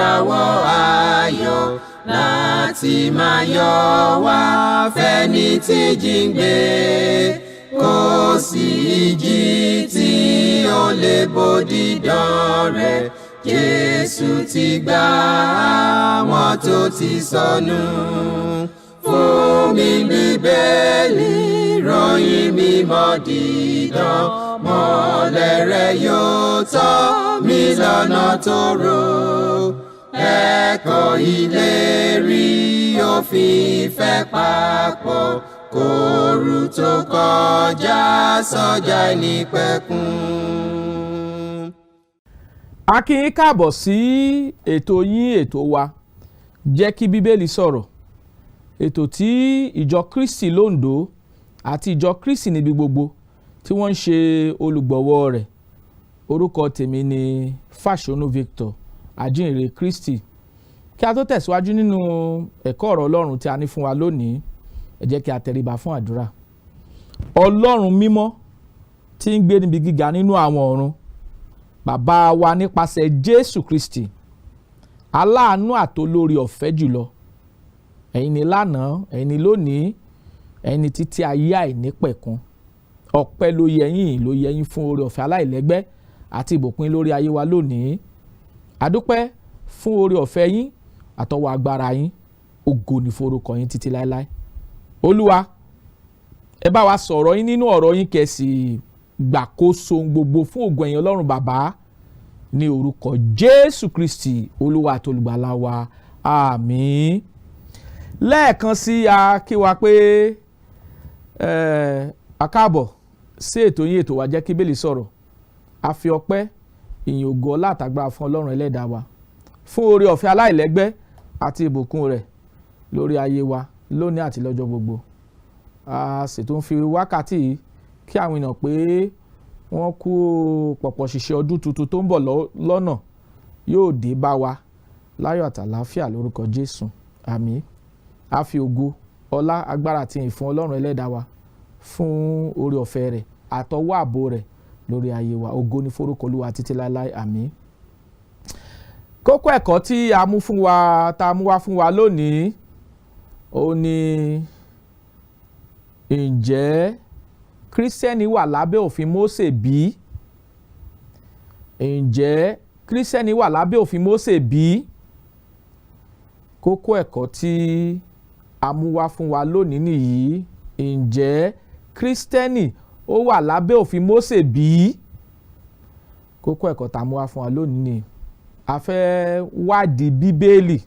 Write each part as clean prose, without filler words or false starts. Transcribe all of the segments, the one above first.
Ìràwọ̀ ayọ̀ láti máa yọ wá fẹ́ni tí jíǹgbé. Kò sí ìjì tí ó lè bòdì dán rẹ̀. Jésù ti gbà àwọn tó ti sọnù. Fún mi Bíbélì, ròyìn mímọ́ dídán, mọ́lẹ̀ rẹ̀ yóò tọ́ mi lọ́nà tó rò. Ẹ̀kọ́ ìlérí òfin ìfẹ́ papọ̀ kóoru tó kọjá sọ́jà nípẹ̀kun. A kí yín káàbọ̀ sí ètò yín, ètò wa, Jẹ́ kí Bíbélì Sọ̀rọ̀, ètò tí ìjọ Kristi l'Óńdó àti ìjọ Kristi níbi gbogbo tí wọ́n ń ṣe olùgbọ̀wọ́ rẹ̀. Orúkọ tèmi ni Fàṣọnù Victor, ajínrere Kristi. Kí a tó tẹ̀síwájú nínú ẹ̀kọ́ ọ̀rọ̀ Ọlọ́run tí a ní fún wa lónìí, ẹ jẹ́ kí a tẹríba fún àdúrà. Ọlọ́run mímọ́ tí ń gbé níbi gíga nínú àwọn ọ̀run, bàbá wa nípasẹ̀ Jésù Kristi, aláàánú àtolórí ọ̀fẹ́ jùlọ, ẹ̀yin ni lánàá, ẹ̀yin ni lónìí, ẹ̀yin ni títí ayé àìnípẹ̀kun. Ọpẹ́ ló yẹ yín, ló yẹ yín fún oore ọ̀fẹ́ aláìlẹ́gbẹ́ àti ìbùkún lórí ayé wa lónìí. Àdúpẹ́ fún oore ọ̀fẹ́ yín àtọwọ́ agbára yín. Ògo ní forúkọ yín títí láéláé. Olúwa, ẹ bá wa sọ̀rọ̀ yín nínú ọ̀rọ̀ yín, kẹ́ sì gbàkóso gbogbo fún ògo ẹ̀yin Ọlọ́run bàbá, ní orúkọ Jésù Kristi, Olúwa àti Olùgbàlà wa. Àmín. Lẹ́ẹ̀kan sí, a kí wa pé a káàbọ̀ sí ètò yín, ètò wa, Jẹ́ kí Bíbélì Sọ̀rọ̀. A fi ọpẹ́, ìyìn, ògo, ọlá àtàgbára fún Ọlọ́run ẹlẹ́dàá wa fún oore ọ̀fẹ́ aláìlẹ́gbẹ́ àti ìbùkún rẹ̀ lórí ayé wa lónìí àti lọ́jọ́ gbogbo. A sì tún fi wákàtí yìí kí àwọn èèyàn pé wọ́n kú pọ̀pọ̀ ṣìṣẹ́ ọdún tuntun tó ń bọ̀ lọ́nà. Yóò dé bá wa láyọ̀ àtàláfíà lórúkọ Jésù. Àmín. A fi ògo, ọlá, agbára àti ìyìn fún Ọlọ́run ẹlẹ́dàá wa fún oore ọ̀fẹ́ rẹ̀ àtọwọ́ ààbò rẹ̀ lórí ayé wa. Ògo ní forúkọ Olúwa títí láéláé. Àmín. Kókó ẹ̀kọ́ tí a mú fún wa, tá a mú wá fún wa lónìí, ó ní: Ǹjẹ́ Kírísítẹ́nì wà lábẹ́ òfin Mósè bí? Ǹjẹ́ Kírísítẹ́nì wà lábẹ́ òfin Mósè bí? Kókó ẹ̀kọ́ tí a mú wá fún wa lónìí nìyí: Ǹjẹ́ Kírísítẹ́nì ó wà lábẹ́ òfin Mósè bí? Kókó ẹ̀kọ́ tá a mú wá fún wa lónìí nìyí. A fẹ́ wádìí Bíbélì,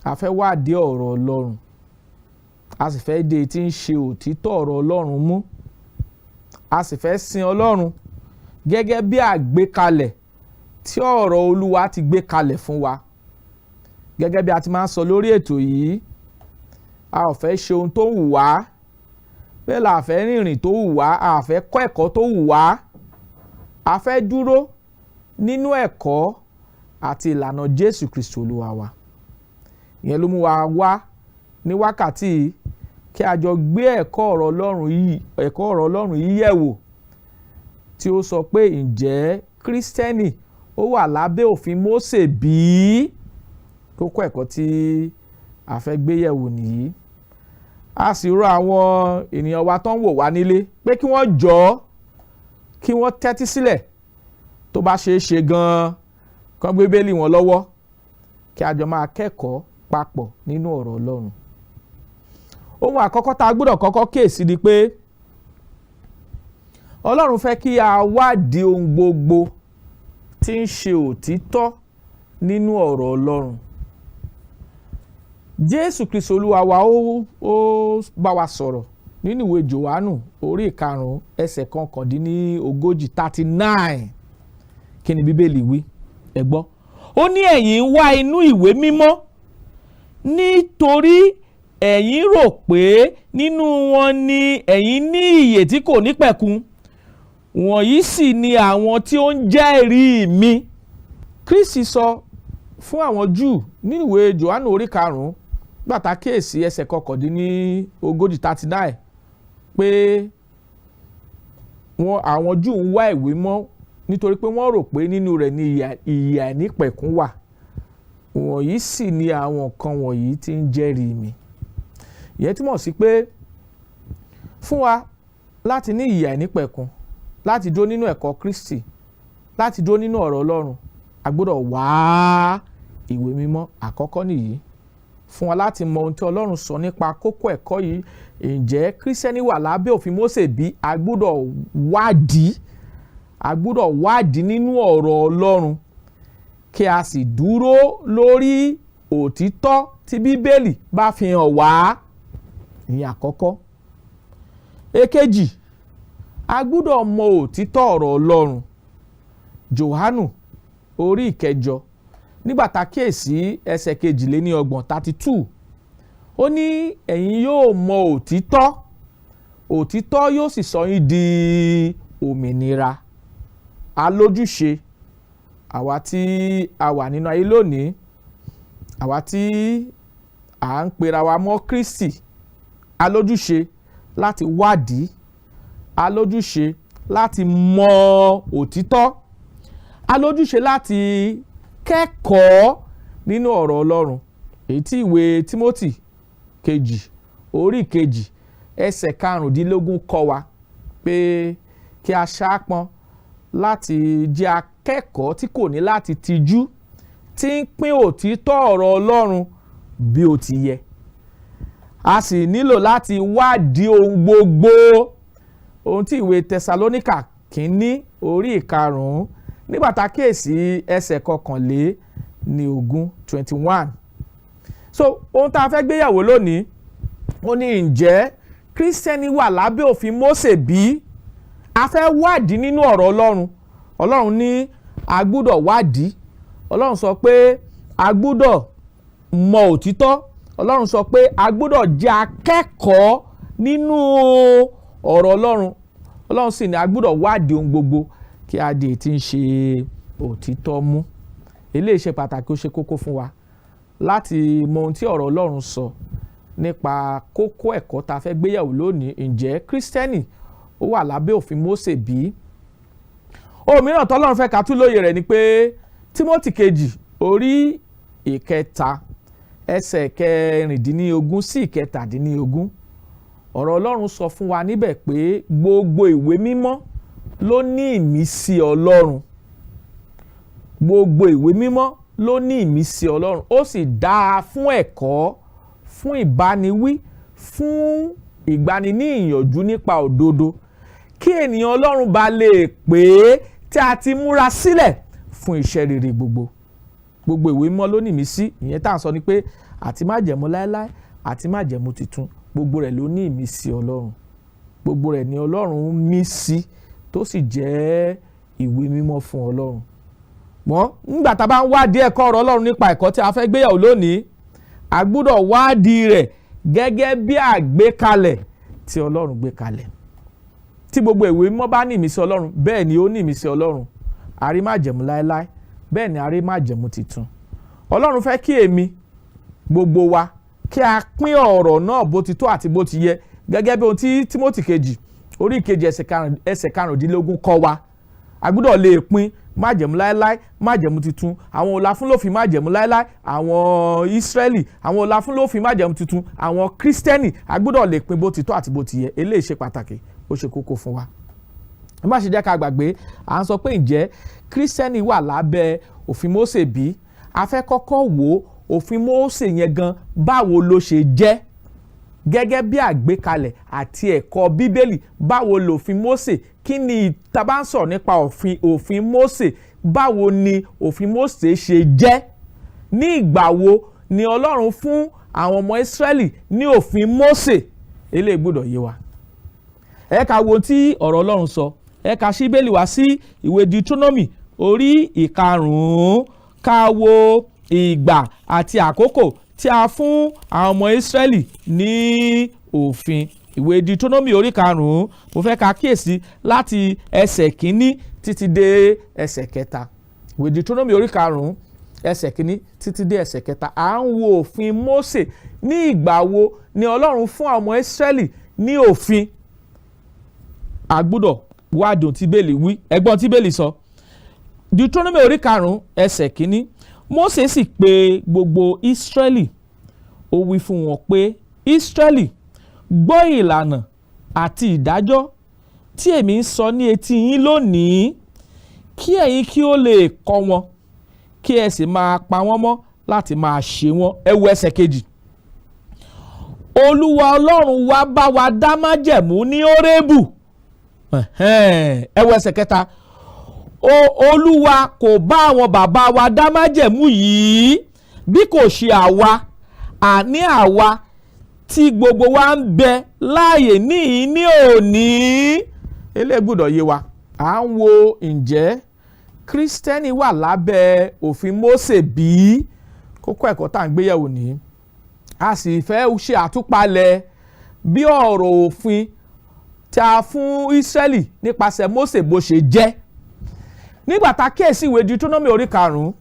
a fẹ́ wádìí ọ̀rọ̀ Ọlọ́run, a sì fẹ́ dé tí ń ṣe òtítọ́ ọ̀rọ̀ Ọlọ́run mú, a sì fẹ́ sin Ọlọ́run gẹ́gẹ́ bí àgbékalẹ̀ tí ọ̀rọ̀ Olúwa ti gbé kalẹ̀ fún wa. Gẹ́gẹ́ bí a ti máa ń sọ lórí ètò yìí, a ò fẹ́ ṣe ohun tó wù wá, bẹ́ẹ̀ la fẹ́ rìnrìn tó wù wá, a fẹ́ kọ́ ẹ̀kọ́ tó wù wá. A fẹ́ dúró nínú ẹ̀kọ́ àti ìlànà Jésù Kristi Olúwa wa. Ìyẹn ló mú wa wá ní wákàtí yìí kí a jọ gbé ẹ̀kọ́ ọ̀rọ̀ Ọlọ́run yìí yẹ̀ wò, tí ó sọ pé: Ǹjẹ́ Kírísítẹ́nì ó wà lábẹ́ òfin Mósè bí? Kókó ẹ̀kọ́ tí a fẹ́ gbé yẹ̀wò nìyí. A sì rọ àwọn ènìyàn wa tó ń wò wá nílé pé kí wọ́n jọ̀ọ́, kí wọ́n tẹ́tí sílẹ̀. Tó bá ṣeé ṣe gan-an, kán gbé Bíbélì wọn lọ́wọ́, kí a jọ máa kẹ́kọ̀ọ́ papọ̀ nínú ọ̀rọ̀ Ọlọ́run. Ohun àkọ́kọ́ tá a gbọ́dọ̀ kọ́kọ́ kíyèsí ni pé Ọlọ́run fẹ́ kí a wádìí ohun gbogbo tí ń ṣe òtítọ́ nínú ọ̀rọ̀ Ọlọ́run. Jésù Kristi Olúwa wa, ó bá wa sọ̀rọ̀ nínú ìwé Jòhánù orí 5, ẹsẹ̀ 39, 39. Kí ni Bíbélì wí? Ẹ gbọ́. Ó ní: "Ẹ̀yin ń wá inú ìwé mímọ́, nítorí ẹ̀yin rò pé nínú wọn ni ẹ̀yin ní ìyè tí kò ní pẹ̀kun. Wọ̀nyí sì ni àwọn tí ó ń jẹ́rìí mi." Kristi sọ fún àwọn Júù nínú ìwé Jòhánù orí 5, gbàtà kíyèsí ẹsẹ̀ 39, 39, pé wọn àwọn Júù ń wá ìwé mọ́ nítorí pé wọ́n rò pé nínú rẹ̀ ni ìyè àìnípẹ̀kun wà. Wọ̀nyí sì ni àwọn nǹkan wọ̀nyí tí ń jẹ́rìí mi. Ìyẹn túmọ̀ sí pé fún wa láti ní ìyè àìnípẹ̀kun, láti dúró nínú ẹ̀kọ́ Kristi, láti dúró nínú ọ̀rọ̀ Ọlọ́run, a gbọ́dọ̀ wá ìwé mímọ́. Àkọ́kọ́ nìyí fún wa láti mọ ohun tí Ọlọ́run sọ nípa kókó ẹ̀kọ́ yìí. Ǹjẹ́ Kírísítẹ́nì wà lábẹ́ òfin Mósè bí? A gbọ́dọ̀ wádìí, a gbọ́dọ̀ wádìí nínú ọ̀rọ̀ Ọlọ́run, kí a sì dúró lórí òtítọ́ tí Bíbélì bá fi hàn wá. Ìyẹn àkọ́kọ́. Èkejì, a gbọ́dọ̀ mọ òtítọ́ ọ̀rọ̀ Ọlọ́run. Jòhánù orí 8, nígbà tá a kíyèsí ẹsẹ̀ 32, 32, ó ní ẹ̀yin yóò mọ òtítọ́, òtítọ́ yóò sì sọ yín di òmìnira. Alójúṣe àwa tí a wà nínú ayé lónìí, àwa tí à ń pera wa mọ́ Kristi, alójúṣe láti wádìí, alójúṣe láti mọ òtítọ́, alójúṣe láti kẹ́kọ̀ọ́ nínú ọ̀rọ̀ Ọlọ́run, èyí tí ìwé Tímótì kejì orí 2 ẹsẹ̀ 15 kọ́ wa pé kí a ṣáápọn láti jẹ́ akẹ́kọ̀ọ́ tí kò ní láti tijú, tí ń pín òtítọ́ ọ̀rọ̀ Ọlọ́run bí ó ti yẹ. A sì nílò láti wádìí ohun gbogbo, ohun tí ìwé Tẹsalóníkà kínní orí 5, nígbà tá a kíyèsí ẹsẹ̀ 21, 21. So ohun tá a fẹ́ gbéyàwó lónìí, ó ní ǹjẹ́ Kírísítẹ́nì wà lábẹ́ òfin Mósè bí? A fẹ́ wádìí nínú ọ̀rọ̀ Ọlọ́run. Ọlọ́run ní a gbúdọ̀ wádìí. Ọlọ́run sọ pé a gbúdọ̀ mọ òtítọ́. Ọlọ́run sọ pé a gbúdọ̀ jẹ́ akẹ́kọ̀ọ́ nínú ọ̀rọ̀ Ọlọ́run. Ọlọ́run sì ní a gbúdọ̀ wádìí ohun gbogbo kí a di tí ń ṣe òtítọ́ mú. Eléyìí ṣe pàtàkì, ó ṣe kókó fún wa láti mọ ohun tí ọ̀rọ̀ Ọlọ́run sọ nípa kókó ẹ̀kọ́ tá a fẹ́ gbéyàwó lónìí. Ǹjẹ́ Kírísítẹ́nì ó wà lábẹ́ òfin Mósè bí? Ohun mìíràn tọ́lọ́run fẹ́ ká tún lóye rẹ̀ ni pé Tímótì kejì orí 3 ẹsẹ̀ 16 sí 17, ọ̀rọ̀ Ọlọ́run sọ fún wa níbẹ̀ pé gbogbo ìwé mímọ́ ló ní ìmísí Ọlọ́run. Gbogbo ìwé mímọ́ ló ní ìmísí Ọlọ́run, ó sì dáa fún ẹ̀kọ́, fún ìbániwí, fún ìgbani ní ìyànjú nípa òdodo, kí ènìyàn Ọlọ́run bá lè pé tí a ti múra sílẹ̀ fún iṣẹ́ rere gbogbo. Gbogbo ìwé mímọ́ ló ní ìmísí. Ìyẹn tá à ń sọ ni pé àti májẹ̀mú láéláé àti májẹ̀mú tuntun, gbogbo rẹ̀ ló ní ìmísí Ọlọ́run. Gbogbo rẹ̀ ni Ọlọ́run mí sí, tó sì jẹ́ ìwé mímọ́ fún Ọlọ́run. Wọ́n nígbà tá a bá ń wádìí ẹ̀kọ́ ọ̀rọ̀ Ọlọ́run nípa ẹ̀kọ́ tí a fẹ́ gbéyàwó lónìí, a gbúdọ̀ wádìí rẹ̀ gẹ́gẹ́ bí àgbékalẹ̀ tí Ọlọ́run gbé kalẹ̀. Tí gbogbo ìwé mímọ́ bá ní ìmísí Ọlọ́run, bẹ́ẹ̀ ni ó ní ìmísí Ọlọ́run. A rí májẹ̀mú láéláé, bẹ́ẹ̀ ni a rí májẹ̀mú titun. Ọlọ́run fẹ́ kí èmi, gbogbo wa, kí a pín ọ̀rọ̀ náà bó ti tó àti bó ti yẹ, gẹ́gẹ́ bí ohun tí Tímótì kejì orí 2 ẹsẹ̀ 15 kọ́ wa. A gbúdọ̀ lè pín májẹ̀mú láéláé, májẹ̀mú titun. Àwọn wo la fún lófin májẹ̀mú láéláé? Àwọn Ísírẹ́lì. Àwọn wo la fún lófin májẹ̀mú titun? Àwọn Kírísítẹ́nì. A gbúdọ̀ lè pín bó ti tó àti bó ti yẹ. Eléyìí ṣe pàtàkì, ó ṣe kókó fún wa. Ẹ má ṣe jẹ́ ká gbàgbé, à ń sọ pé ǹjẹ́ Kírísítẹ́nì wà lábẹ́ òfin Mósè bí? A fẹ́ kọ́kọ́ wò òfin Mósè yẹn gan, báwo ló ṣe jẹ́ gẹ́gẹ́ bí àgbékalẹ̀ àti ẹ̀kọ́ Bíbélì? Báwo lòfin Mósè? Kí ni tá bá ń sọ̀rọ̀ nípa òfin Mósè, báwo ni òfin Mósè ṣe jẹ́? Ní ìgbà wo ni Ọlọ́run fún àwọn ọmọ Ísírẹ́lì ní òfin Mósè? Eléyìí gbọ́dọ̀ yé wa. Ẹ ká wo tí ọ̀rọ̀ Ọlọ́run sọ. Ẹ ká ṣí Bíbélì wá sí ìwé Deuteronomy orí 5, ká wo ìgbà àti àkókò tí a fún àwọn ọmọ Ísírẹ́lì ní òfin. Ìwé Deuteronomy orí 5, mo fẹ́ ká kíyèsí láti ẹsẹ̀ 1 títí dé ẹsẹ̀ 3. Ìwé Deuteronomy orí 5 ẹsẹ̀ 1 títí dé ẹsẹ̀ 3. À ń wo òfin Mósè. Ní ìgbà wo ni Ọlọ́run fún àwọn ọmọ Ísírẹ́lì ní òfin? A gbọ́dọ̀ wádùn tí Bíbélì wí. Ẹgbọ́n tí Bíbélì sọ, Deuteronomy orí 5 ẹsẹ̀ 1. Mósè sì pe gbogbo Ísírẹ́lì, ó wí fún wọn pé, "Ísírẹ́lì, gbọ́ ìlànà àti ìdájọ́ tí èmi ń sọ ní etí yín lónìí, kí ẹ̀yin kí ó lè kọ́ wọn, kí ẹ sì máa pa wọ́n mọ́ láti máa ṣe wọ́n." Ẹ wo ẹsẹ̀ kejì. "Olúwa Ọlọ́run wa bá wa dá májẹ̀mú ní Hórébù." Ẹ wo ẹsẹ̀ kẹta. "Olúwa kò bá àwọn bàbá wa dá májẹ̀mú yìí, bí kò ṣe àwa, àní àwa tí gbogbo wa ń bẹ láàyè níhìn ní òní." Eléyìí gbọ́dọ̀ yé wa. À ń wo ǹjẹ́ Kírísítẹ́nì wà lábẹ́ òfin Mósè bí? Kókó ẹ̀kọ́ tá à ń gbéyẹ̀wò nìyí. A sì fẹ́ ṣe àtúpalẹ̀ bí ọ̀rọ̀ òfin tí a fún Ísírẹ́lì nípasẹ̀ Mósè bó ṣe jẹ́. Nígbà tá a kíyèsí ìwé Deuteronomy orí 5,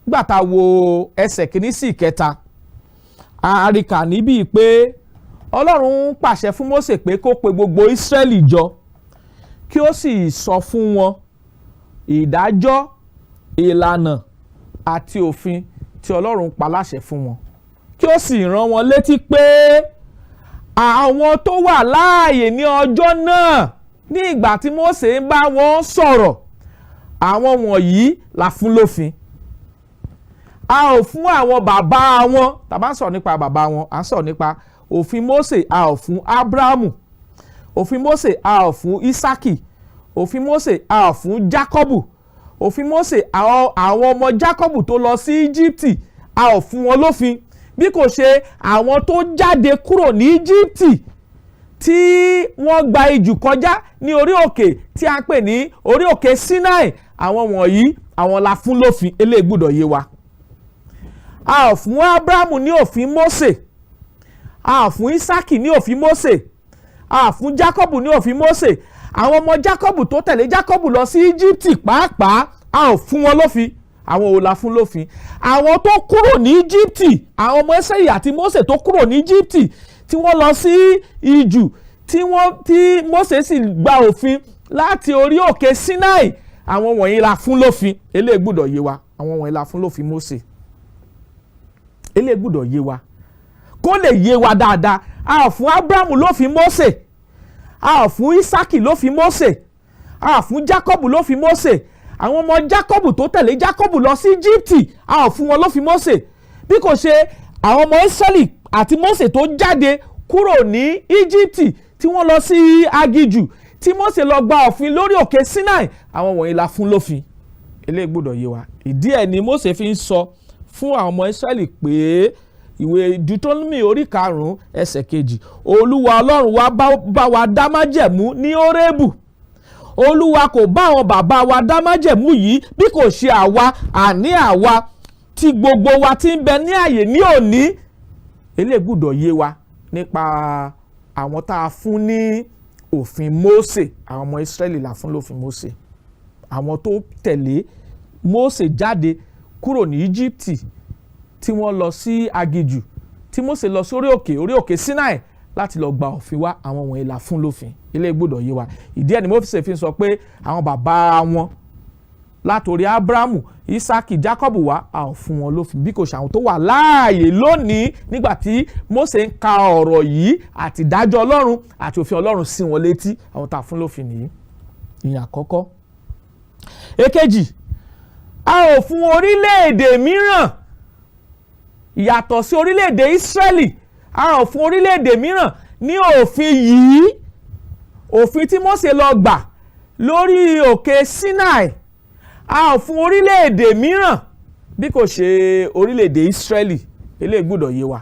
nígbà tá a wo ẹsẹ̀ 1 sí 3, a rí kà níbí pé Ọlọ́run ń pàṣẹ fún Mósè pé kó pe gbogbo Ísírẹ́lì jọ, kí ó sì sọ fún wọn ìdájọ́, ìlànà àti òfin tí Ọlọ́run pa láṣẹ fún wọn, kí ó sì rán wọn létí pé àwọn tó wà láàyè ní ọjọ́ náà, ní ìgbà tí Mósè ń bá wọn sọ̀rọ̀, àwọn wọ̀nyí la fún lófin. A ò fún àwọn bàbá wọn. Tá bá ń sọ̀rọ̀ nípa bàbá wọn, à ń sọ̀rọ̀ nípa òfin Mósè a ò fún Ábúráhámù, òfin Mósè a ò fún Ísákì, òfin Mósè a ò fún Jákọ́bù, òfin Mósè àwọn ọmọ Jákọ́bù tó lọ sí Íjíbítì, a ò fún wọn lófin, bí kò ṣe àwọn tó jáde kúrò ní Íjíbítì, tí wọ́n gba ijù kọjá ní orí òkè tí a ń pè ní orí òkè Sinai. Àwọn wọ̀nyí, àwọn la fún lófin. Eléyìí gbọ́dọ̀ yé wa. A ò fún Ábúráhámù ní òfin Mósè, a ò fún Ísákì ní òfin Mósè, a ò fún Jákọ́bù ní òfin Mósè. Àwọn ọmọ Jákọ́bù tó tẹ̀lé Jákọ́bù lọ sí Íjíbítì pàápàá, a ò fún wọn lófin. Àwọn ò la fún lófin? Àwọn tó kúrò ní Íjíbítì, àwọn ọmọ Ísírẹ́lì àti Mósè tó kúrò ní Íjíbítì, tí wọ́n lọ sí ijù, tí wọ́n tí Mósè sì gba òfin láti orí òkè Sinai, àwọn wọ̀nyí la fún lófin. Eléyìí gbọ́dọ̀ yé wa. Àwọn wọ̀nyí la fún lófin Mósè. Eléyìí gbọ́dọ̀ yé wa. Kó lè yé wa dáadáa, a ò fún Abrahamu lófin Mósè, a ò fún Isaki lófin Mósè, a ò fún Jacob lófin Mósè. Àwọn ọmọ Jacob tó tẹ̀lé Jacob lọ sí Íjíbítì, a ò fún wọn lófin Mósè, bí kò ṣe àwọn ọmọ Ísírẹ́lì àti Mósè tó jáde kúrò ní Íjíbítì, tí wọ́n lọ sí aginjù, tí Mósè lọ gba òfin lórí òkè Sinai. Àwọn wọ̀nyí la fún lófin. Eléyìí gbọ́dọ̀ yé wa. Ìdí ẹ̀ ni Mósè fi ń sọ fún àwọn ọmọ Ísírẹ́lì pé, ìwé Deuteronomy orí 5 ẹsẹ̀ 2, "Olúwa Ọlọ́run wa bá wa dá májẹ̀mú ní Hórébù. Olúwa kò bá àwọn bàbá wa dá májẹ̀mú yìí, bí kò ṣe àwa, àní àwa tí gbogbo wa ti ń bẹ ní àyè ní òní." Eléyìí gbọ́dọ̀ yé wa nípa àwọn tá a fún ní òfin Mósè. Àwọn ọmọ Ísírẹ́lì là fún lófin Mósè. Àwọn tó tẹ̀lé Mósè jáde kúrò ní Íjíbítì, tí wọ́n lọ sí aginjù, tí Mósè lọ sórí òkè, orí òkè Sinai, láti lọ gba òfin wá, àwọn wọ̀nyí là fún lófin. Eléyìí gbọ́dọ̀ yé wa. Ìdí ẹ̀ ni Mósè fi sọ pé àwọn bàbá wọn látòrí Abrahamu, Isaki, Jacob wá, a ò fún wọn lófin, bí kò ṣe àwọn tó wà láàyè lónìí nígbà tí Mósè ń ka ọ̀rọ̀ yìí àti ìdájọ́ Ọlọ́run àti òfin Ọlọ́run sí wọn létí. Àwọn tá a fún lófin nìyí. Ìyẹn àkọ́kọ́. Èkejì, a ò fún orílẹ̀-èdè mìíràn yàtọ̀ sí orílẹ̀-èdè Ísírẹ́lì, a ò fún orílẹ̀-èdè mìíràn ní òfin yìí. Òfin tí Mósè lọ gbà lórí òkè Sinai, a ò fún orílẹ̀-èdè mìíràn bí kò ṣe orílẹ̀-èdè Ísírẹ́lì. Eléyìí gbọ́dọ̀ yé wa.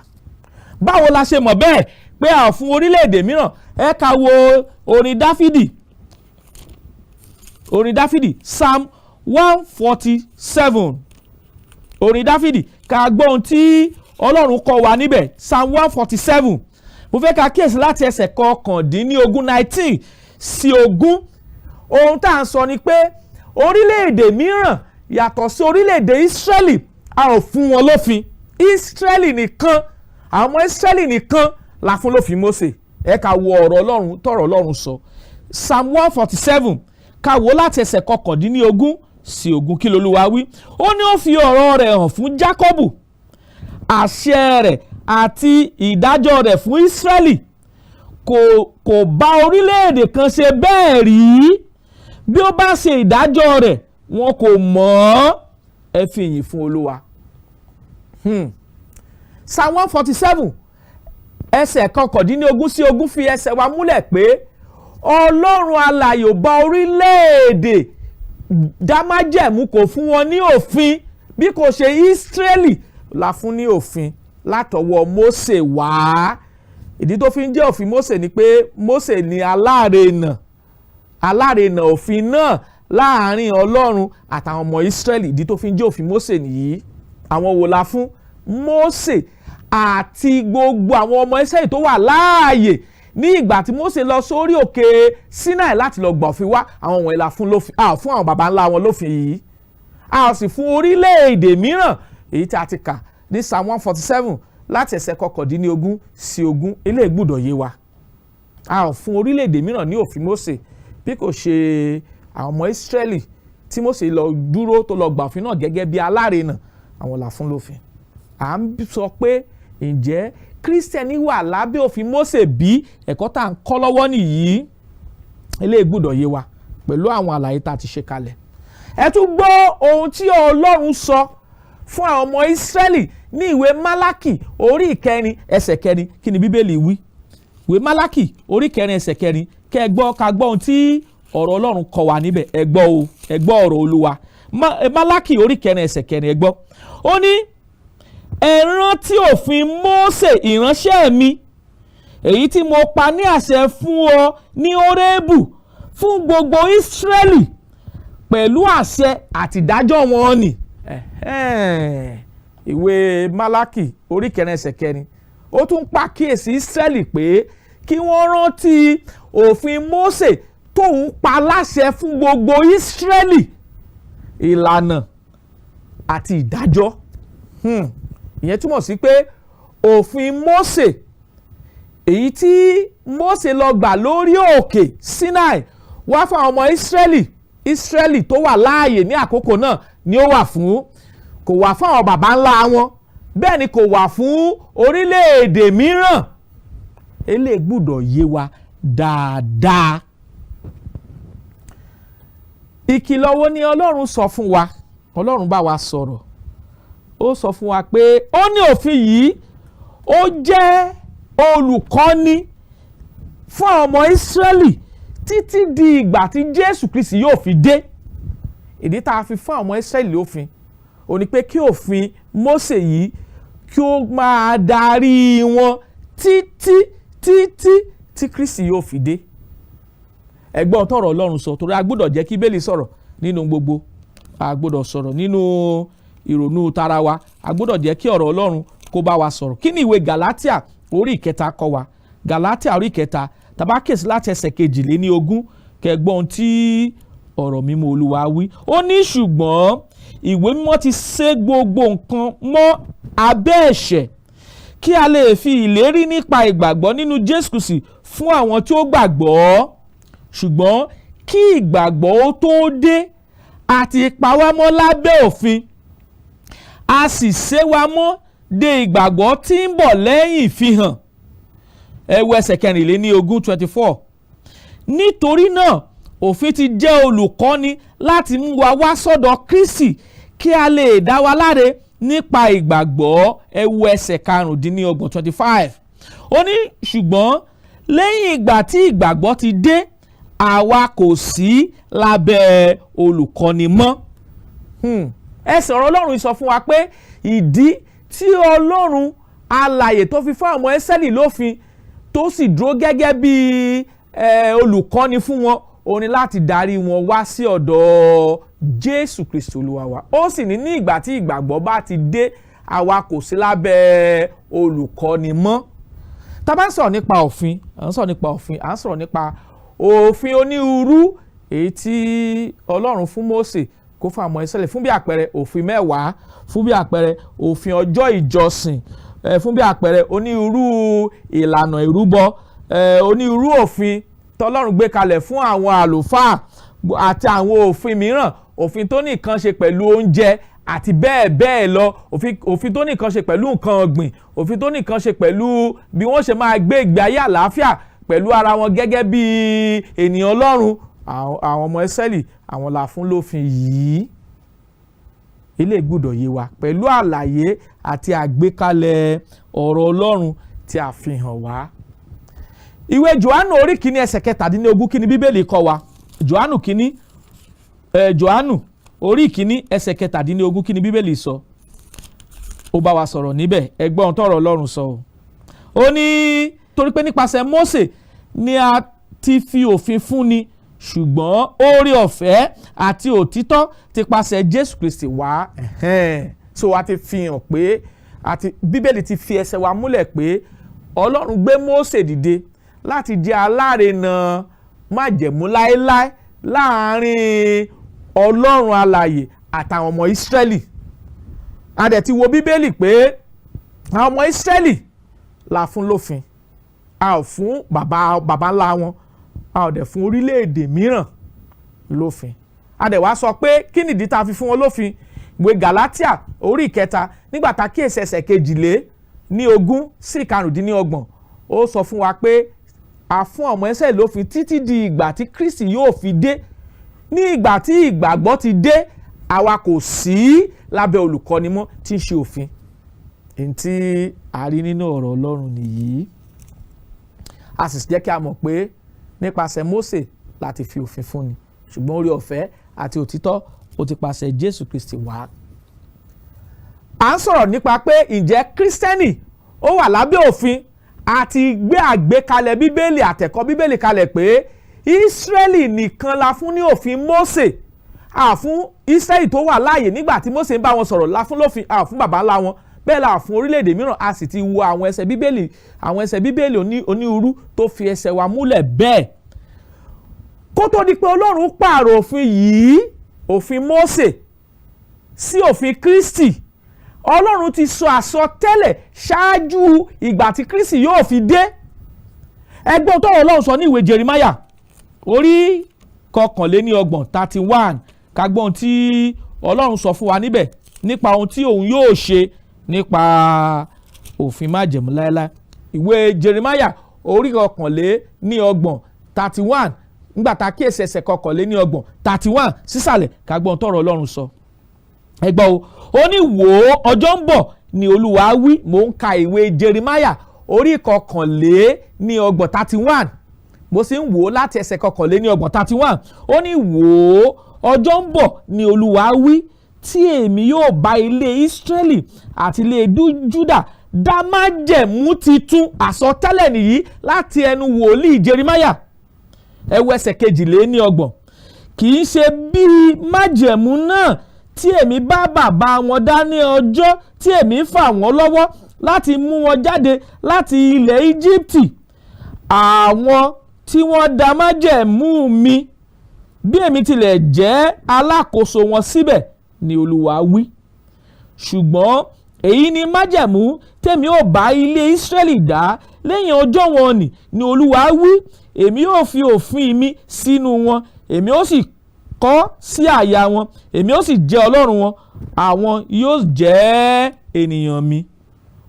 Báwo la ṣe mọ̀ bẹ́ẹ̀ pé a ò fún orílẹ̀-èdè mìíràn? Ẹ ká wo orin Dáfídì, orin Dáfídì, Psalm 147. Orin Dáfídì, ká gbọ́ ohun tí Ọlọ́run kọ́ wa níbẹ̀. Psalm 147, mo fẹ́ ká kíyèsí láti ẹsẹ̀ 19, 19 sí 20. Ohun tá à ń sọ ni pé orílẹ̀-èdè mìíràn yàtọ̀ sí orílẹ̀-èdè Ísírẹ́lì, a ò fún wọn lófin. Ísírẹ́lì nìkan, àwọn Ísírẹ́lì nìkan la fún lófin Mósè. Ẹ ká wo ọ̀rọ̀ Ọlọ́run, tọ̀rọ̀ Ọlọ́run sọ. Psalm 147, ká wò láti ẹsẹ̀ 19. sí 20. Kí lolúwa wí? Ó ní ó fi ọ̀rọ̀ rẹ̀ hàn fún Jákọ́bù, àṣẹ rẹ̀ àti ìdájọ́ rẹ̀ fún Ísírẹ́lì. Kò bá orílẹ̀-èdè kan ṣe bẹ́ẹ̀ rí. Bí ó bá ṣe ìdájọ́ rẹ̀, wọn kò mọ̀ ọ́. Ẹ fi ìyìn fún Olúwa. Psalm 147 ẹsẹ̀ 19 sí 20 fi ẹsẹ̀ wa múlẹ̀ pé Ọlọ́run alààyè ò bá orílẹ̀-èdè dá májẹ̀mú, kò fún wọn ní òfin, bí kò ṣe Ísírẹ́lì la fún ní òfin látọwọ́ Mósè wá. Ìdí tó fi ń jẹ́ òfin Mósè ni pé Mósè ni alárinà òfin náà láàrin Ọlọ́run àtàwọn ọmọ Ísírẹ́lì. Ìdí tó fi ń jẹ́ òfin Mósè nìyí. Àwọn wo la fún? Mósè àti gbogbo àwọn ọmọ Ísírẹ́lì tó wà láàyè ní ìgbà tí Mósè lọ sórí òkè Sinai láti lọ gbà òfin wá. Àwọn wọ̀nyí la fún lófin, a fún àwọn baba ńlá wọn lófin yìí, a sì fún orílẹ̀-èdè mìíràn, èyí tí a ti kà ní Psalm 147 láti ẹsẹ̀ 19 sí 20. Eléyìí gbọ́dọ̀ yé wa. A ò fún orílẹ̀-èdè mìíràn ní òfin Mósè bí kò ṣe àwọn ọmọ Ísírẹ́lì tí Mósè lọ dúró tó lọ gbà òfin náà gẹ́gẹ́ bí alárinà. Àwọn là fún lófin. À ń sọ pé, ǹjẹ́ Kírísítẹ́nì wà lábẹ́ òfin Mósè bí? Ẹ̀kọ́ tá à ń kọ́ lọ́wọ́ nìyí. Eléyìí gbọ́dọ̀ yé wa pẹ̀lú àwọn àlàyé tá a ti ṣe kalẹ̀. Ẹ tún gbọ́ ohun tí Ọlọ́run sọ fún àwọn ọmọ Ísírẹ́lì ní ìwé Málákì orí 4 ẹsẹ̀ 4. Kí ni Bíbélì wí? Ìwé Málákì orí 4 ẹsẹ̀ 4. Kẹ́ ẹ gbọ́, ká gbọ́ ohun tí ọ̀rọ̀ Ọlọ́run kọ́ wa níbẹ̀. Ẹ gbọ́ o, ẹ gbọ́ ọ̀rọ̀ Olúwa. Málákì orí 4 ẹsẹ̀ 4, ẹ gbọ́. Ó ní, "Ẹ rántí òfin Mósè ìránṣẹ́ mi, èyí tí mo pa ní àṣẹ fún ọ ní Hórébù fún gbogbo Ísírẹ́lì, pẹ̀lú àṣẹ àtìdájọ́ wọn ni." Ìwé Málákì orí 4 ẹsẹ̀ 4, ó tún pàkíyèsí Ísírẹ́lì pé kí wọ́n rántí òfin Mósè tóun pa láṣẹ fún gbogbo Ísírẹ́lì, ìlànà àti ìdájọ́. Ìyẹn túmọ̀ sí pé òfin Mósè, èyí tí Mósè lọ gbà lórí òkè Sinai wá fún àwọn ọmọ Ísírẹ́lì, Ísírẹ́lì tó wà láàyè ní àkókò náà ni ó wà fún. Kò wà fún àwọn baba ńlá wọn, bẹ́ẹ̀ ni kò wà fún orílẹ̀-èdè mìíràn. Eléyìí gbọ́dọ̀ yé wa dáadáa. Ìkìlọ̀ wo ni Ọlọ́run sọ fún wa? Ọlọ́run bá wa sọ̀rọ̀, ó sọ fún wa pé ó ní òfin yìí, ó jẹ́ olùkọ́ni fún àwọn ọmọ Ísírẹ́lì títí di ìgbà tí Jésù Kristi yóò fi dé. Ìdí tá a fi fún àwọn ọmọ Ísírẹ́lì lófin ó ní pé kí òfin Mósè yìí kí ó máa darí wọn títí títí tí Kristi yóò fi dé. Ẹ gbọ́ tọ́rọ̀ Ọlọ́run sọ, torí a gbọ́dọ̀ jẹ́ kí Bíbélì sọ̀rọ̀ nínú gbogbo. A gbọ́dọ̀ sọ̀rọ̀ nínú ìrònú tara wa, a gbọ́dọ̀ jẹ́ kí ọ̀rọ̀ Ọlọ́run kó bá wa sọ̀rọ̀. Kí ni ìwé Galatia orí 3 kọ́ wa? Galatia orí 3, tá bá kíyèsí láti ẹsẹ̀ 22, kẹ́ gbọ́ ohun tí ọ̀rọ̀ mímọ́ Olúwa wí. Ó ní, "Ṣùgbọ́n ìwé mímọ́ ti sé gbogbo nǹkan mọ́ abẹ́ ẹ̀ṣẹ̀, kí a lè fi ìlérí nípa ìgbàgbọ́ nínú Jésù Kristi fún àwọn tí ó gbàgbọ́. Ṣùgbọ́n kí ìgbàgbọ́ ó tó dé, a ti pa wá mọ́ lábẹ́ òfin, a sì sé wa mọ́ de ìgbàgbọ́ tí ń bọ̀ lẹ́yìn ìfihàn." Ẹ wo ẹsẹ̀ 24, 24. "Nítorí náà òfin ti jẹ́ olùkọ́ni láti mú wa wá sọ́dọ̀ Kristi, kí a lè dá wa láre nípa ìgbàgbọ́." Ẹ wo ẹsẹ̀ 25, 25. Ó ní, "Ṣùgbọ́n lẹ́yìn ìgbà tí ìgbàgbọ́ ti dé, àwa kò sí lábẹ́ olùkọ́ni mọ́." Ẹsẹ̀ ọ̀rọ̀ Ọlọ́run sọ fún wa pé ìdí tí Ọlọ́run alààyè tó fi fún àwọn Ísírẹ́lì lófin, tó sì dúró gẹ́gẹ́ bí olùkọ́ni fún wọn, ó ní láti darí wọn wá sí ọ̀dọ̀ Jésù Kristi Olúwa wa. Ó sì ní ní ìgbà tí ìgbàgbọ́ bá ti dé, àwa kò sí lábẹ́ olùkọ́ni mọ́. Tá a bá ń sọ̀rọ̀ nípa òfin, à ń sọ̀rọ̀ nípa òfin, à ń sọ̀rọ̀ nípa òfin onírúurú èyí tí Ọlọ́run fún Mósè kó fún àwọn Ísírẹ́lì. Fún bí àpẹẹrẹ, òfin 10, fún bí àpẹẹrẹ, òfin ọjọ́ ìjọsìn, fún bí àpẹẹrẹ, onírúurú ìlànà ìrúbọ, onírúurú òfin tọ́lọ́run gbé kalẹ̀ fún àwọn àlùfáà àti àwọn òfin mìíràn. òfin tó ní nǹkan ṣe pẹ̀lú oúnjẹ àti bẹ́ẹ̀ bẹ́ẹ̀ lọ, òfin tó ní nǹkan ṣe pẹ̀lú nǹkan ọ̀gbìn, òfin tó ní nǹkan ṣe pẹ̀lú bí wọ́n ṣe máa gbé ìgbé ayé àlàáfíà pẹ̀lú ara wọn gẹ́gẹ́ bí ènìyàn Ọlọ́run. Àwọn ọmọ Ísírẹ́lì àwọn la fún lófin yìí. Ilé gbọ́dọ̀ yé wa pẹ̀lú àlàyé àti àgbékalẹ̀ ọ̀rọ̀ Ọlọ́run tí a fi hàn wá. Ìwé Jòhánù orí kìíní ẹsẹ̀ 17, kí ni Bíbélì kọ́ wa? Jòhánù kìíní, Jòhánù orí kìíní ẹsẹ̀ 17, kí ni Bíbélì sọ? Ó bá wa sọ̀rọ̀ níbẹ̀. Ẹ gbọ́ ohun tọ́rọ̀ Ọlọ́run sọ o. Ó ní torí pé nípasẹ̀ Mósè ni a ti fi òfin fúnni, ṣùgbọ́n oore ọ̀fẹ́ àti òtítọ́ ti pasẹ̀ Jésù Kristi wá. So a ti fi hàn pé àti Bíbélì ti fi ẹsẹ̀ wa múlẹ̀ pé Ọlọ́run gbé Mósè dìde láti jẹ́ alárinà májẹ̀mú láéláé láàrin Ọlọ́run alààyè àtàwọn ọmọ Ísírẹ́lì. A dẹ̀ ti wo Bíbélì pé àwọn ọmọ Ísírẹ́lì la fún lófin, a ò fún bàbá bàbá ńlá wọn, a ò dẹ̀ fún orílẹ̀-èdè mìíràn lófin. A dẹ̀ wá sọ pé kí nìdí tá a fi fún wọn lófin? Ìwé Galatia orí 3, nígbà tá a kíyèsí ẹsẹ̀ 22 sí 25, ó sọ fún wa pé a fún ọmọ Ísírẹ́lì lófin títí di ìgbà tí Kristi yóò fi dé. Ní ìgbà tí ìgbàgbọ́ ti dé, àwa kò sí lábẹ́ olùkọ́ni mọ́, tí ń ṣe òfin. Èyí tí a rí nínú ọ̀rọ̀ Ọlọ́run nìyí. A sì jẹ́ kí a mọ̀ pé nípasẹ̀ Mósè láti fi òfin fúnni, ṣùgbọ́n oore ọ̀fẹ́ àti òtítọ́ ó ti pasẹ̀ Jésù Kristi wá. À ń sọ̀rọ̀ nípa pé ǹjẹ́ Kírísítẹ́nì ó wà lábẹ́ òfin? Àti gbé àgbékalẹ̀ Bíbélì àtẹ̀kọ́ Bíbélì kalẹ̀ pé Ísírẹ́lì nìkan la fún ní òfin Mósè. Àfún Ísírẹ́lì tó wà láàyè nígbà tí Mósè ń bá wọn sọ̀rọ̀ la fún lófin, àfún bàbá ńlá wọn, bẹ́ẹ̀ la fún orílẹ̀-èdè mìíràn. A sì ti wo àwọn ẹsẹ̀ Bíbélì onírúurú tó fi ẹsẹ̀ wa múlẹ̀ bẹ́ẹ̀. Kó tó di pé Ọlọ́run pààrọ̀ òfin yìí, òfin Mósè sí òfin Kristi, Ọlọ́run ti sọ àsọtẹ́lẹ̀ ṣáájú ìgbà tí Kristi yóò fi dé. Ẹgbọ́n tọ́rọ̀ Ọlọ́run sọ ní ìwé Jeremáyà orí 31, 31. Ká gbọ́ ohun tí Ọlọ́run sọ fún wa níbẹ̀ nípa ohun tí òun yóò ṣe nípa òfin májẹ̀mú láéláé. Ìwé Jeremáyà orí 31, 31, nígbà tá a kíyèsí ẹsẹ̀ 31, 31 sísàlẹ̀, ká gbọ́ ohun tọ́rọ̀ Ọlọ́run sọ. Ẹ gbọ́ o. Ó ní, "Wò ó, ọjọ́ ń bọ̀ ni Olúwa wí." Mò ń ka ìwé Jeremáyà orí 31, 31. Mo sì ń wò ó láti ẹsẹ̀ 31, 31. Ó ní, "Wò ó, ọjọ́ ń bọ̀ ni Olúwa wí, tí èmi yóò bá ilé Ísírẹ́lì àti ilé Júdà dá májẹ̀mú titun." Àsọtẹ́lẹ̀ nìyí láti ẹnu wòlíì Jeremáyà. Ẹ wo ẹsẹ̀ 32. "Kì í ṣe bíi májẹ̀mú náà tí èmi bá bàbá wọn dá ní ọjọ́ tí èmi fà wọ́n lọ́wọ́ láti mú wọn jáde láti ilẹ̀ Íjíbítì, àwọn tí wọ́n dá májẹ̀mú mi, bí èmi tilẹ̀ jẹ́ alákòóso wọn síbẹ̀, ni Olúwa wí. Ṣùgbọ́n èyí ni májẹ̀mú tèmi ó bá ilé Ísírẹ́lì dá lẹ́yìn ọjọ́ wọn nì, ni Olúwa wí. Èmi ó fi òfin mi sínú wọn, èmi ó sì kọ sí àyà wọn. Èmi ó sì jẹ́ Ọlọ́run wọn, àwọn yóò jẹ́ ènìyàn mi.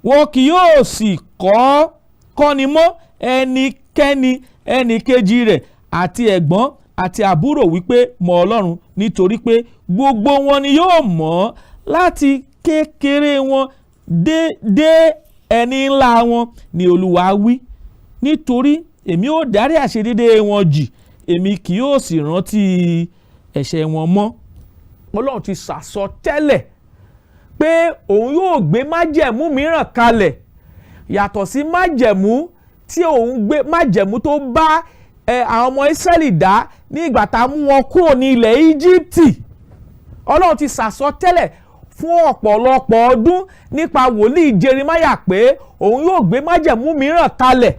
Wọn kì yóò sì kọ́ kọ́ni mọ́ ẹnikẹ́ni ẹnìkejì rẹ̀, àti ẹ̀gbọ́n àti àbúrò, wípé, 'Mọ̀ Ọlọ́run,' nítorí pé gbogbo wọn ni yóò mọ̀ ọ́, láti kékeré wọn dé ẹni ńlá wọn, ni Olúwa wí. Nítorí èmi ó dárí àìṣedéédé wọn jì, èmi kì yóò sì rántí ẹ̀ṣẹ̀ wọn mọ́." Ọlọ́run ti sàsọtẹ́lẹ̀ pé òun yóò gbé májẹ̀mú mìíràn kalẹ̀ yàtọ̀ sí májẹ̀mú tí òun gbé, májẹ̀mú tó bá àwọn ọmọ Ísírẹ́lì dá ní ìgbà tá a mú wọn kúrò ní ilẹ̀ Íjíbítì. Ọlọ́run ti sàsọtẹ́lẹ̀ fún ọ̀pọ̀lọpọ̀ ọdún nípa wòlíì Jeremáyà pé òun yóò gbé májẹ̀mú mìíràn kalẹ̀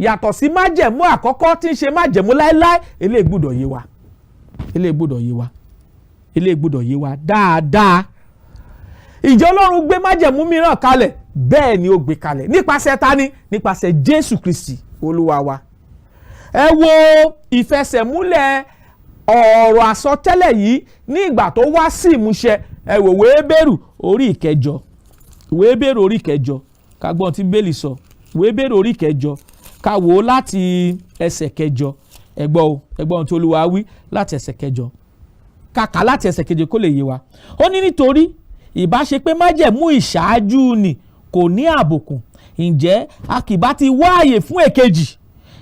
yàtọ̀ sí májẹ̀mú àkọ́kọ́ tí ń ṣe májẹ̀mú láéláé. Eléyìí gbọ́dọ̀ yé wa, eléyìí gbọ́dọ̀ yé wa, eléyìí gbọ́dọ̀ yé wa dáadáa. Ìjọ Ọlọ́run gbé májẹ̀mú mìíràn kalẹ̀? Bẹ́ẹ̀ ni, ó gbé kalẹ̀. Nípasẹ̀ tani? Nípasẹ̀ Jésù Kristi Olúwa wa. Ẹ wo ìfẹsẹ̀múlẹ̀. Ọ̀rọ̀ àsọtẹ́lẹ̀ yìí ní ìgbà tó wá sí ìmúṣẹ, ẹ wò ìwé Hébérù orí ìkẹjọ, ìwé Hébérù orí ìkẹjọ, ká gbọ́n tí Bíbélì sọ. Ìwé Hébérù orí ìkẹjọ, ká wò ó láti ẹsẹ̀ kẹjọ. Ẹ gbọ́ o, ẹ gbọ́ ohun tí Olúwa wí láti ẹsẹ̀ kẹjọ. Kàkà láti ẹsẹ̀ keje kó lè yé wa. Ó ní, nítorí ìbá ṣe pé májẹ̀mú ìṣáájú ni kò ní àbùkù, ǹjẹ́ a kì bá ti wá àyè fún èkejì?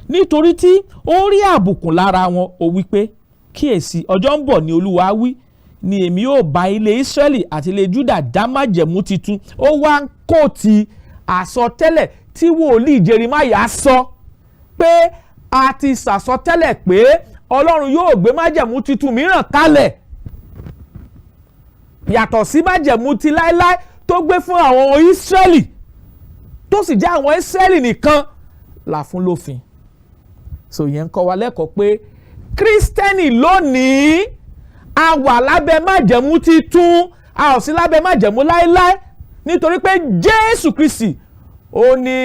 Nítorí tí ó rí àbùkù lára wọn, ó wí pé, kíyèsí, ọjọ́ ń bọ̀ ní Olúwa wí, ni èmi yóò bá ilé Ísírẹ́lì àti ilé Júdà dá májẹ̀mú titun. Ó wá ń kó ti àsọtẹ́lẹ̀ tí wòlíì Jeremáyà sọ pé a ti sàsọtẹ́lẹ̀ pé Ọlọ́run yóò gbé májẹ̀mú titun mìíràn kalẹ̀ yàtọ̀ sí májẹ̀mú ti láéláé tó gbé fún àwọn Ísírẹ́lì, tó sì jẹ́ àwọn Ísírẹ́lì nìkan là fún lófin. So ìyẹn ń kọ́ wa lẹ́kọ̀ọ́ pé Kírísítẹ́nì lónìí, a wà lábẹ́ májẹ̀mú titun, a ò sí lábẹ́ májẹ̀mú láéláé, nítorí pé Jésù Kristi ó ní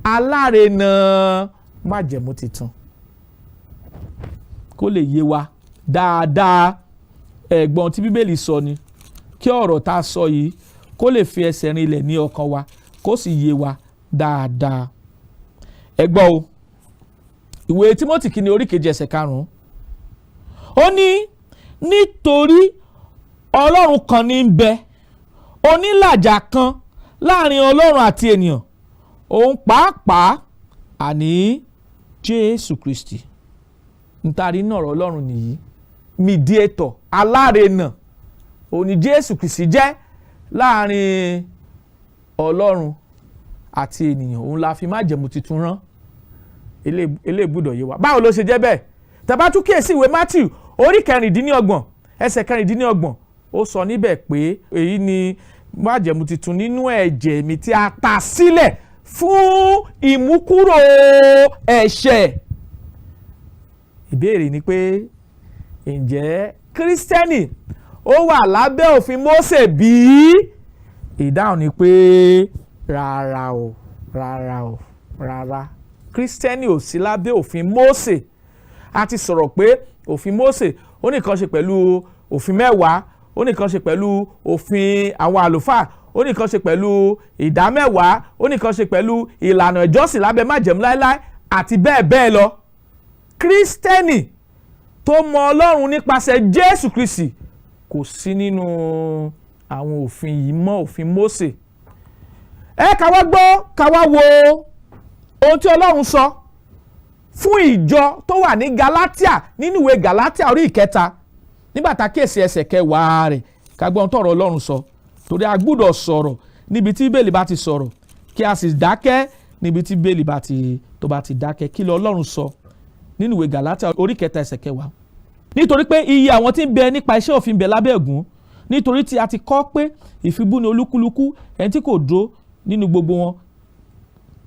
alárinà májẹ̀mú titun. Kó lè yé wa dáadáa, ẹ̀gbọ́n tí Bíbélì sọ ni kí ọ̀rọ̀ tá a sọ yìí kó lè fi ẹsẹ̀ rinlẹ̀ ní ọkàn wa, kó sì yé wa dáadáa. Ẹ gbọ́ o, ìwé Tímótì kìíní orí kejì ẹsẹ̀ karùn-ún, ó ní, nítorí Ọlọ́run kan ní ń bẹ, onílàjà kan láàrin Ọlọ́run àti ènìyàn, òun pàápàá, àní Jésù Kristi. Ntari náà ọ̀rọ̀ Ọlọ́run nìyí. Mediator, alárinà, òní Jésù Kristi jẹ́ láàrin Ọlọ́run àti ènìyàn. Òun la fi májẹ̀mú tuntun rán. Eléyìí gbọ́dọ̀ yé wa. Báwo ló ṣe jẹ́ bẹ́ẹ̀? Tẹ́ bá tún kíyèsí ìwé Matthew orí 26 ẹsẹ̀ 26, ó sọ níbẹ̀ pé èyí ni májẹ̀mú tuntun nínú ẹ̀jẹ̀ mi tí a ta sílẹ̀ fún ìmúkúrò ẹ̀ṣẹ̀. Ìbéèrè ni pé, ǹjẹ́ Kírísítẹ́nì ó wà lábẹ́ òfin Mósè bí? Ìdáhùn ni pé rárá o, rárá o, rárá, Kírísítẹ́nì ò sí lábẹ́ òfin Mósè. A ti sọ̀rọ̀ pé òfin Mósè, ó ní nǹkan ṣe pẹ̀lú òfin mẹ́wàá, ó ní nǹkan ṣe pẹ̀lú òfin àwọn àlùfáà, ó ní nǹkan ṣe pẹ̀lú ìdámẹ́wàá, ó ní nǹkan ṣe pẹ̀lú ìlànà ìjọsìn lábẹ́ májẹ̀mú láéláé àti bẹ́ẹ̀ bẹ́ẹ̀ lọ. Kírísítẹ́nì tó mọ Ọlọ́run nípasẹ̀ Jésù Kristi kò sí nínú àwọn òfin yìí mọ́, òfin Mósè. Ẹ ká wá gbọ́, ká wá wo ohun tí Ọlọ́run sọ fún ìjọ tó wà ní Galatia nínú ìwé Galatia orí ìkẹta, nígbà tá a kíyèsí ẹsẹ̀ kẹwàá rẹ̀, ká gbọ́ ohun tọ́rọ̀ Ọlọ́run sọ, torí a gbúdọ̀ sọ̀rọ̀ níbi tí Bíbélì bá ti sọ̀rọ̀, kí a sì dákẹ́ níbi tí Bíbélì bá ti tó bá ti dákẹ́. Kí lọ Ọlọ́run sọ nínú ìwé Galatia orí kẹta ẹsẹ̀ kẹwàá? Nítorí pé iye àwọn tí ń bẹ nípa iṣẹ́ òfin bẹ lábẹ́ ègún, nítorí tí a ti kọ pé ìfibú ni olúkúlùkù ẹni tí kò dúró nínú gbogbo wọn,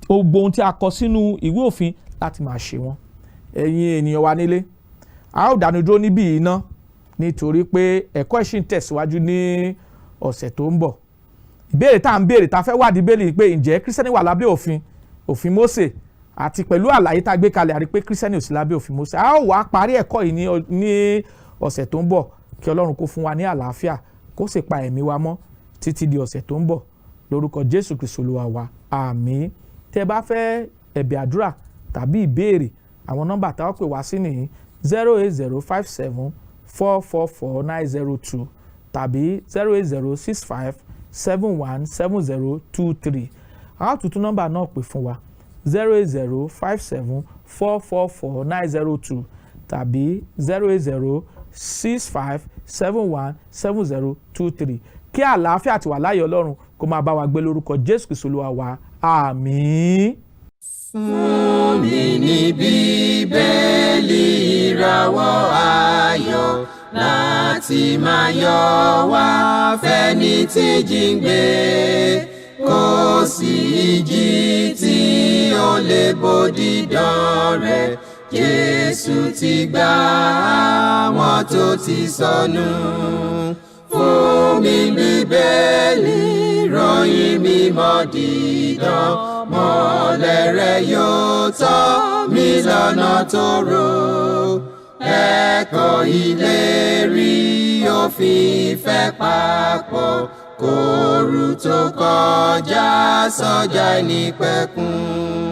gbogbo ohun tí a kọ sínú ìwé òfin láti máa ṣe wọn. Ẹ̀yin ènìyàn wa nílé, a ó dánu dúró níbí yìí ná, nítorí pé ẹ̀kọ́ ìṣì ń tẹ̀síwájú ní ọ̀sẹ̀ tó ń bọ̀. Ìbéèrè tá à ń béèrè, tá a fẹ́ wádìí béèrè pé ǹjẹ́ Kírísítẹ́nì wà lábẹ́ òfin Mósè, àti pẹ̀lú àlàyé tá a gbé kalẹ̀, àrí pé Kírísítẹ́nì ò sí lábẹ́ òfin Mósè. A ó wá parí ẹ̀kọ́ yìí ní ọ̀sẹ̀ tó ń bọ̀. Kí Ọlọ́run kó fún wa ní àlàáfíà, kó sì pa ẹ̀mí wa mọ́ títí di ọ̀sẹ̀ tó ń bọ̀, lórúkọ Jésù Kristi Olúwa wa, àmín. Tẹ́ bá fẹ́ ẹ̀bẹ̀ àdúrà tàbí ìbéèrè, àwọn nọ́mbà táwọn pè wá sí nìyí: 08057444902 tàbí 08065717023. A ó tuntun nọ́mbà náà pè fún wa: 08057444902 tàbí 08065717023. Kí àlàáfíà àti wàláyé Ọlọ́run kó máa bá wa gbé lórúkọ Jésù Kristi Olúwa wa, àmín. Fún mi ní Bíbélì, ìràwọ̀ ayọ̀ láti máa yọ wá fẹ́ni tí jíǹgbé. Kò sí ìjì tí ó lè bo dídán rẹ̀. Jésù ti gbà àwọn tó ti sọnù. Fún mi Bíbélì, ròyìn mímọ́ dídán, mọ́lẹ̀ rẹ̀ yóò tọ́ mi lọ́nà tó rò. Ẹ̀kọ́ ìlérí òfin ìfẹ́ papọ̀ kóoru tó kọjá sọ́jà ìnípẹ̀kun.